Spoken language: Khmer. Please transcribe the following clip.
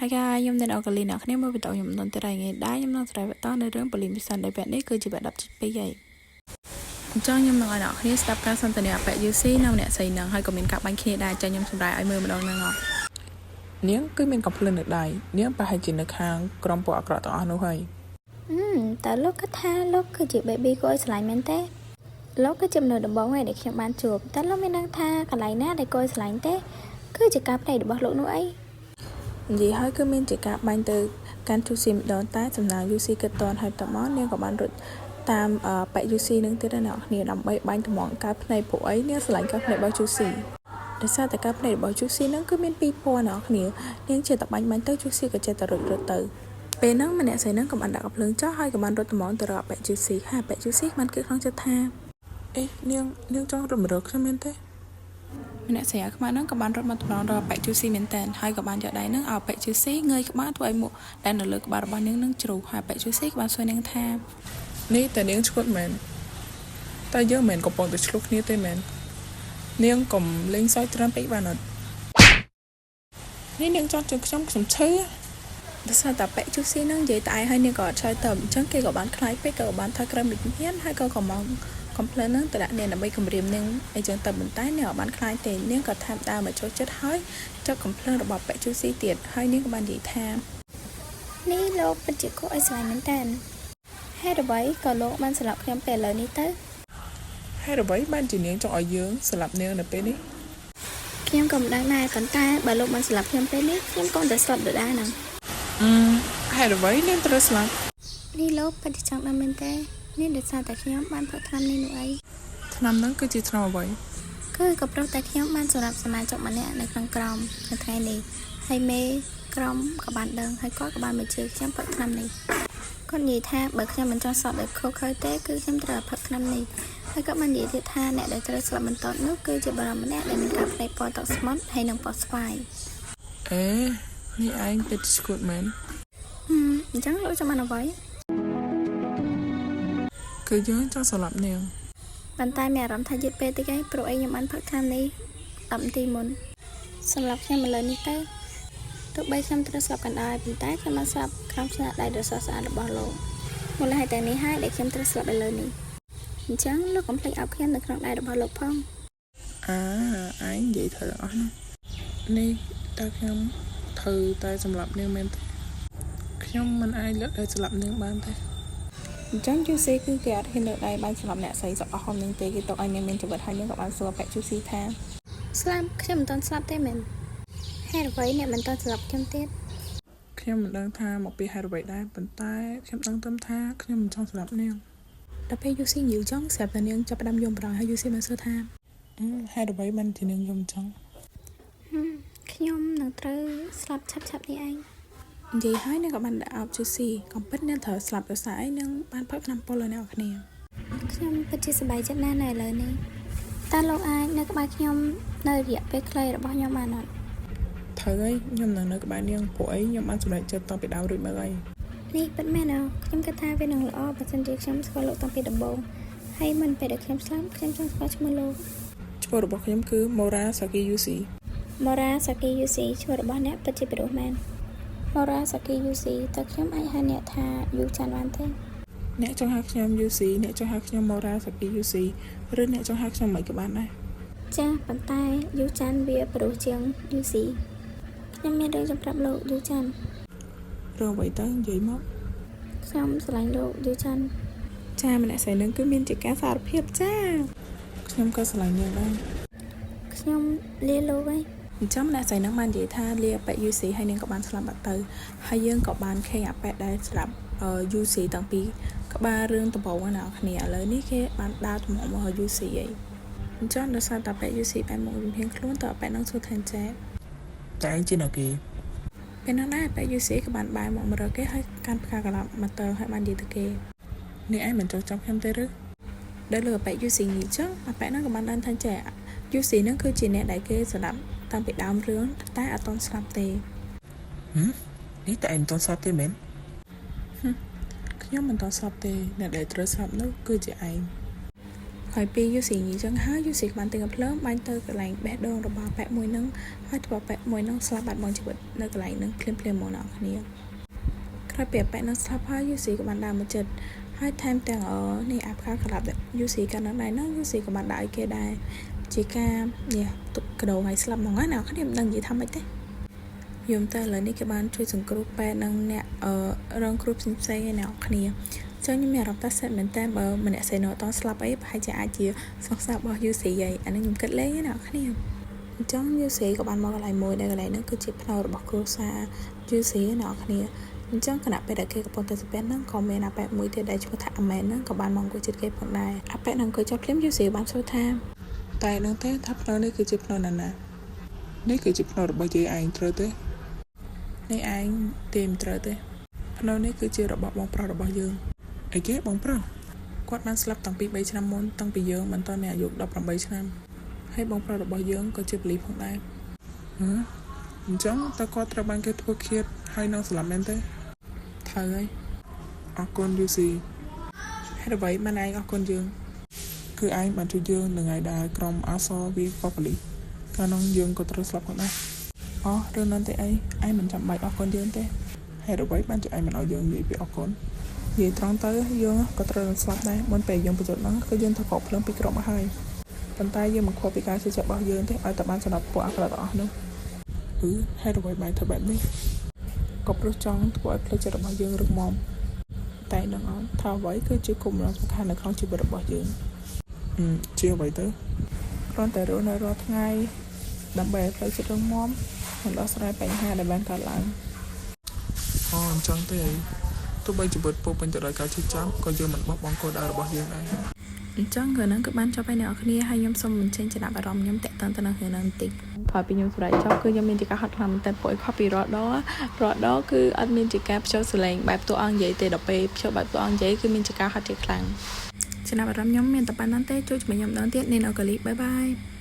ហើយកាខ្ញុំនៅអូកាលីអ្នកគ្នាមើលវីដេអូខ្ញុំមិនទៀតហើយថ្ងៃដែរខ្ញុំនឹងស្រាយបន្តនៅរឿងប៉ូលីសមីសិនដែលវគ្គនេះគឺជាវគ្គ10.2ហើយអញ្ចឹងខ្ញុំនឹងឲ្យអ្នកគ្នាស្ដាប់ការសន្ទនាអប៉ UC នៅអ្នកស្រីនឹងហើយក៏មានការបាញ់គ្នាដែរចាខ្ញុំសម្រាប់ឲ្យមើលម្ដងហ្នឹងអត់ នាងគឺមានកំភ្លើងនៅដៃនាងប្រហែលជានៅខាងក្រុមពួកអាក្រក់ទាំងអស់នោះហើយ អឺតើលោកគិតថាលោកគឺជា baby គួរឲ្យស្រឡាញ់មែនទេលោកគឺជាមនុស្សដំបូងឯដែលខ្ញុំបានជួបតើលោកមានដឹងថាកន្លែងណាដែលគួរឲ្យស្រឡាញ់ទេគឺជាការភ្នែករបស់លោកនោះអី និយាយហើយគឺមានជាការបាញ់ទៅកាន់ UC ម្ដងតែសំណាង UC គិតតនហើយតមកនាងក៏បានរត់តាមប៉ែ UC នឹងទៀតដែរអ្នកគ្នាដើម្បីបាញ់ត្មងកើភ្នែកពួកអីនាងស្រឡាញ់កើភ្នែករបស់ UC ដោយសារតែកើភ្នែករបស់ UC នឹងគឺមានពីរពណ៌អ្នកគ្នានាងចេះតែបាញ់បាញ់ទៅ UC ក៏ចេះតែរត់រត់ទៅពេលហ្នឹងម្នាក់ស្រីហ្នឹងក៏បានដាក់កំភ្លើងចោះហើយក៏បានរត់ត្មងទៅរកប៉ែ UC ហើយប៉ែ UC បានគិតក្នុងចិត្តថា អេនាងនាងចង់រត់មករកខ្ញុំមែនទេ ម្នាក់ស្រីអាខ្មៅហ្នឹងក៏បានរត់មកតម្រង់រកប៉ែ UC មែនតើហើយក៏បានយកដៃហ្នឹងឲ្យប៉ែ UC ងើយក្បាលធ្វើឲ្យមុខដែលនៅលើក្បាលរបស់នាងនឹងជ្រុះហើយប៉ែ UC ក៏បានសួរនាងថា នេះតែនាងឈួតមែនតែយើងមិនមែនកំពុងតែឆ្លោះគ្នាទេមែននាងកុំលេងសើចច្រើនពេកបានអត់នេះនាងចង់ជើងខ្ញុំខ្ញុំឈឺ ដោយសារតែប៉ែជូស៊ីនឹងនិយាយតែឯងហើយនាងក៏អត់ឆ្លើយតបអញ្ចឹងគេក៏បានខ្លាចពេកក៏បានថយក្រោយមួយជំហានហើយក៏កំងកំភ្លើងនឹងទៅដាក់នាងដើម្បីគម្រាមនាងអីចឹងទៅប៉ុន្តែនាងអត់បានខ្លាចទេនាងក៏ថែមដើរមកចូលចិត្តហើយចុកកំភ្លើងរបស់ប៉ែជូស៊ីទៀតហើយនាងក៏បាននិយាយថា នេះលោកពិតជាគួរឲ្យស្រឡាញ់មែនតើហេតុអ្វីក៏លោកបានសម្លាប់ខ្ញុំពេលឥឡូវនេះទៅ ហេតុអ្វីបានជានាងចង់ឲ្យយើងសម្លាប់នាងនៅពេលនេះ ខ្ញុំក៏មិនដឹងដែរប៉ុន្តែបើលោកបានសម្លាប់ខ្ញុំពេលនេះខ្ញុំក៏តែស្លាប់ដដែលហ្នឹង អឺហេតុអ្វីនាងត្រូវស្លាប់ នេះលោកពិតជាចង់ដឹងមែនទេនេះដោយសារតែខ្ញុំបានផឹកថ្នាំនេះនោះអី ថ្នាំហ្នឹងគឺជាថ្នាំអ្វី គឺក៏ព្រោះតែខ្ញុំបានសម្រាប់សមាជិកម្នាក់នៅក្នុងក្រុមនៅថ្ងៃនេះហើយមេក្រុមក៏បានដឹងហើយគាត់ក៏បានបញ្ជាខ្ញុំផឹកថ្នាំនេះគាត់និយាយថាបើខ្ញុំមិនចង់ស្លាប់ដោយខុសខើទេគឺខ្ញុំត្រូវផឹកថ្នាំនេះហើយក៏បាននិយាយទៀតថាអ្នកដែលត្រូវស្លាប់បន្តនោះគឺជាបុរសម្នាក់ដែលមានការភ្នែកពណ៌ទឹកស្មុទ្រហើយនិងពណ៌ស្វាយ អេនេះឯងពិតជាឈួតមែន ហឹមអញ្ចឹងលោកចាំបានអ្វី គឺយើងចង់សម្លាប់នាង ប៉ុន្តែមានអារម្មណ៍ថាយឺតពេលតិចឯងព្រោះអីខ្ញុំបានផឹកថ្នាំនេះ10នាទីមុនសម្រាប់ខ្ញុំឥឡូវនេះទៅទោះបីខ្ញុំត្រូវស្លាប់ក៏ដោយប៉ុន្តែខ្ញុំបានស្លាប់ក្រោមស្នាដៃដ៏ស្រស់ស្អាតរបស់លោកមូលហេតុតែនេះហើយដែលខ្ញុំត្រូវស្លាប់ឥឡូវនេះអញ្ចឹងលោកកុំភ្លេចអោបខ្ញុំនៅក្នុងដៃរបស់លោកផង អាឯងនិយាយត្រូវទាំងអស់ណានេះតើខ្ញុំត្រូវតែសម្លាប់នាងមែនទេខ្ញុំមិនអាចលើកដៃសម្លាប់នាងបានទេ អញ្ចឹង UC គឺគេអត់ហ៊ានលើកដៃបាញ់សម្លាប់អ្នកស្រីសអស់ហមនឹងទេគេទុកឲ្យនាងមានជីវិតហើយនាងក៏បានសួរប៉ែជូស៊ីថា ស្លាប់ខ្ញុំមិនទាន់ស្លាប់ទេមែនហេតុអ្វីអ្នកមិនទាន់ស្លាប់ខ្ញុំទៀត ខ្ញុំមិនដឹងថាមកពីហេតុអ្វីដែរប៉ុន្តែខ្ញុំដឹងត្រឹមថាខ្ញុំមិនចង់សម្លាប់នាង ដល់ពេល UC និយាយចង់ស្រាប់តែនាងចាប់ផ្ដើមយំប្រងហើយ UC បានសួរថា អឺហេតុអ្វីបានជានាងយំអញ្ចឹង ហឹមខ្ញុំនឹងត្រូវស្លាប់ឆាប់ៗនេះឯង និយាយហើយនាងក៏បានដាក់អោបជូស៊ីកំពិតនាងត្រូវស្លាប់ដោយសារអីនាងបានផឹកថ្នាំពុលហើយអ្នកនរគ្នា ខ្ញុំពិតជាសប្បាយចិត្តណាស់នៅឥឡូវនេះតើលោកអាចនៅក្បែរខ្ញុំនៅរយៈពេលខ្លីរបស់ខ្ញុំបានអត់ ត្រូវហើយខ្ញុំនឹងនៅក្បែរនាងព្រោះអីខ្ញុំបានសម្រេចចិត្តតាំងពីដើមរួចមកហើយ នេះពិតមែនអត់ខ្ញុំគិតថាវានឹងល្អបើសិនជាខ្ញុំស្គាល់លោកតាំងពីដំបូងហើយមិនពេលដែលខ្ញុំស្លាប់ខ្ញុំចង់ស្គាល់ឈ្មោះលោក ឈ្មោះរបស់ខ្ញុំគឺ Mora Saki Yusi Mora Saki Yusi ឈ្មោះរបស់អ្នកពិតជាពិរោះមែន Mora Saki Yusi តើខ្ញុំអាចហៅអ្នកថាយូចាន់បានទេ អ្នកចង់ហៅខ្ញុំ Yusi អ្នកចង់ហៅខ្ញុំ Mora Saki Yusi ឬអ្នកចង់ហៅខ្ញុំមិនក៏បានដែរ ចាសប៉ុន្តែយូចាន់វាពិរោះជាង Yusi ខ្ញុំមានរឿងចង់ប្រាប់លោកយូចាន់ រឿងអ្វីទៅនិយាយមក ខ្ញុំស្រឡាញ់លោកយូចាន់ ចាម្នាក់ស្រីនឹងគឺមានជាការសារភាពចា ខ្ញុំក៏ស្រឡាញ់នាងដែរ ខ្ញុំលាលោកហើយ អញ្ចឹងម្នាក់ស្រីនឹងបាននិយាយថាលាប៉ែ UC ហើយនាងក៏បានស្លាប់បាត់ទៅហើយយើងក៏បានខេងអាប៉ែដែលស្លាប់ UC តាំងពីក្បាលរឿងដំបូងហ្នឹងអ្នកនរគ្នាឥឡូវនេះគេបានដើរទំហំមក UC ឯងអញ្ចឹងដោយសារតែប៉ែ UC បែរមកជំហានខ្លួនតើប៉ែនឹងសួរថាចែ តែឯងជាអ្នកគេ ពេលនោះដែរប៉ែ UC ក៏បានបែរមកម្រើគេហើយកាន់ផ្កាកន្លាប់មកទៅហើយបាននិយាយទៅគេ នេះឯងមិនចង់ចាំខ្ញុំទេឬ ដែលលើប៉ែ UC និយាយចឹងអាប៉ែហ្នឹងក៏បានដឹងថាចែ UC ហ្នឹងគឺជាអ្នកដែលគេស្លាប់តាំងពីដើមរឿងតែអត់ទាន់ស្លាប់ទេ ហឹមនេះតែឯងមិនទាន់ស្លាប់ទេមែនខ្ញុំមិនទាន់ស្លាប់ទេអ្នកដែលត្រូវស្លាប់នោះគឺជាឯង ក្រោយពីយូស៊ីនិយាយចឹងហើយយូស៊ីក៏បានទិញកំភ្លើងបាញ់ទៅកន្លែងបេះដូងរបស់អាប៉ែមួយហ្នឹងហើយធ្វើអាប៉ែមួយហ្នឹងស្លាប់បាត់បង់ជីវិតនៅកន្លែងហ្នឹងភ្លាមៗហ្មងអ្នកគ្នាក្រោយពីអាប៉ែហ្នឹងស្លាប់ហើយយូស៊ីក៏បានដើរមកចិត្តហើយថែមទាំងអនេះអាផ្កាក្លាប់យូស៊ីកាលនោះដែរហ្នឹងយូស៊ីក៏បានដាក់ឲ្យគេដែរជាការនេះទុកកដោឲ្យស្លាប់ហ្មងណាអ្នកគ្នាមិនដឹងនិយាយថាម៉េចទេយំតែឥឡូវនេះគេបានជួយសង្គ្រោះពេទ្យនិងអ្នកអឺរងគ្រោះផ្សេងៗឯអ្នកគ្នាចឹងខ្ញុំមានអារម្មណ៍ថា sad មែនតើបើម្នាក់ស្រីនៅអត់ស្លាប់អីប្រហែលជាអាចជាសង្សាររបស់យូស៊ីហើយអានេះខ្ញុំគិតលេងណាអ្នកគ្នាអញ្ចឹងយូស៊ីក៏បានមកកន្លែងមួយដែលកន្លែងហ្នឹងគឺជាផ្នូររបស់គ្រួសារយូស៊ីអ្នកគ្នាអញ្ចឹងខណៈពេលដែលគេកំពុងតែសំពះហ្នឹងក៏មានអាប៉ែមួយទៀតដែលឈ្មោះថាអាមែនហ្នឹងក៏បានមកអង្គុយជិតគេផងដែរអាប៉ែហ្នឹងអង្គុយចុះភ្លាមយូស៊ីបានសួរថា តែនឹងទេថាផ្នូរនេះគឺជាផ្នូរណាណានេះគឺជាផ្នូររបស់យាយឯងត្រូវទេនេះឯងទេមិនត្រូវទេផ្នូរនេះគឺជារបស់បងប្រុសរបស់យើងអីគេបងប្រុសគាត់បានស្លាប់តាំងពី3ឆ្នាំមុនតាំងពីយើងមិនទាន់មានអាយុ18ឆ្នាំហើយបងប្រុសរបស់យើងក៏ជាប៉ូលីសផងដែរហ៎អញ្ចឹងតើគាត់ត្រូវបានគេធ្វើឃាតហើយនឹងស្លាប់មែនទេត្រូវហើយអរគុណយូស៊ីហេតុអ្វីបានឯងអរគុណយើង គឺឯងបានជួយយើងនៅថ្ងៃដែលក្រុមអាសវាប៉ូលីសកាលនោះយើងក៏ត្រូវស្លាប់ផងដែរអូរឿងนั้นទេអីឯងមិនចាំបាច់អរគុណយើងទេហេតុអ្វីបានជាឯងមិនឲ្យយើងនិយាយពីអរគុណនិយាយត្រង់ទៅយើងក៏ត្រូវនឹងស្លាប់ដែរមុនពេលយើងបញ្ចុះហ្នឹងគឺយើងត្រូវកកភ្លើងពីក្រុមមកហើយប៉ុន្តែយើងមិនខ្វល់ពីការជឿជាក់របស់យើងទេឲ្យតែបានសម្រាប់ពួកអាក្រក់ទាំងអស់នោះគឺហេតុអ្វីបានធ្វើបែបនេះក៏ព្រោះចង់ធ្វើឲ្យផ្លូវចិត្តរបស់យើងរឹងមាំតែនឹងអត់ថាអ្វីគឺជាគោលបំណងសំខាន់នៅក្នុងជីវិតរបស់យើង ជាអ្វីទៅគ្រាន់តែរស់នៅរាល់ថ្ងៃដើម្បីឲ្យផ្លូវចិត្តរឹងមាំនិងដោះស្រាយបញ្ហាដែលបានកើតឡើងអូអញ្ចឹងទេអីទោះបីជីវិតពោពេញទៅដោយការឈឺចាប់ក៏យើងមិនបោះបង់គោលដៅរបស់យើងដែរ អញ្ចឹងរឿងហ្នឹងគឺបានចប់ហើយអ្នកនរគ្នាហើយខ្ញុំសូមបញ្ចេញចំណាប់អារម្មណ៍ខ្ញុំតាក់ទងទៅនឹងរឿងហ្នឹងបន្តិចក្រោយពីខ្ញុំសម្រេចចប់គឺខ្ញុំមានជាការហត់ខ្លាំងមែនតើពួកឯងខុសពីរាល់ដងរាល់ដងគឺអត់មានជាការភ្ជាប់សលេងបែបតួអង្គនិយាយទេដល់ពេលភ្ជាប់បែបតួអង្គនិយាយគឺមានជាការហត់ជាខ្លាំងចំណាប់អារម្មណ៍ខ្ញុំមានតែប៉ុណ្្នឹងទេជួយជាមួយខ្ញុំម្ដងទៀតនាងអូកាលីbye bye.